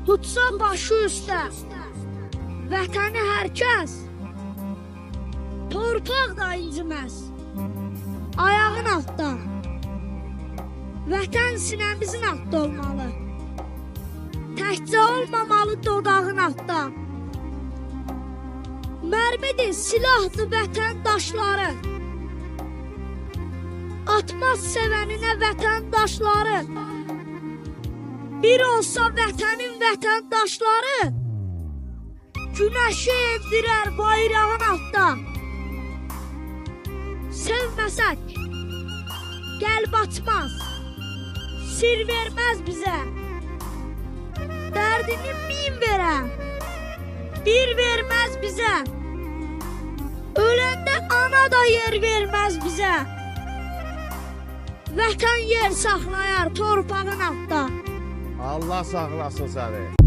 Tutsa başı üstə vətəni hər kəs, torpaq da inciməz ayağın altda. Vətən sinəmizin altda olmalı, təkcə olmamalı dodağın altda. Mərmidir, silahdır vətəndaşları, atmaz sevəninə vətəndaşları. Bir olsa vətənin vətəndaşları, günəşi endirər bayrağın altda. Sevməsək qəlb açmaz, sir verməz bizə. Dərdini min verən, bir verməz bizə. Öləndə ana da yer verməz bizə. Vətən yer saxlayar torpağın altda. Allah saxlasın səni.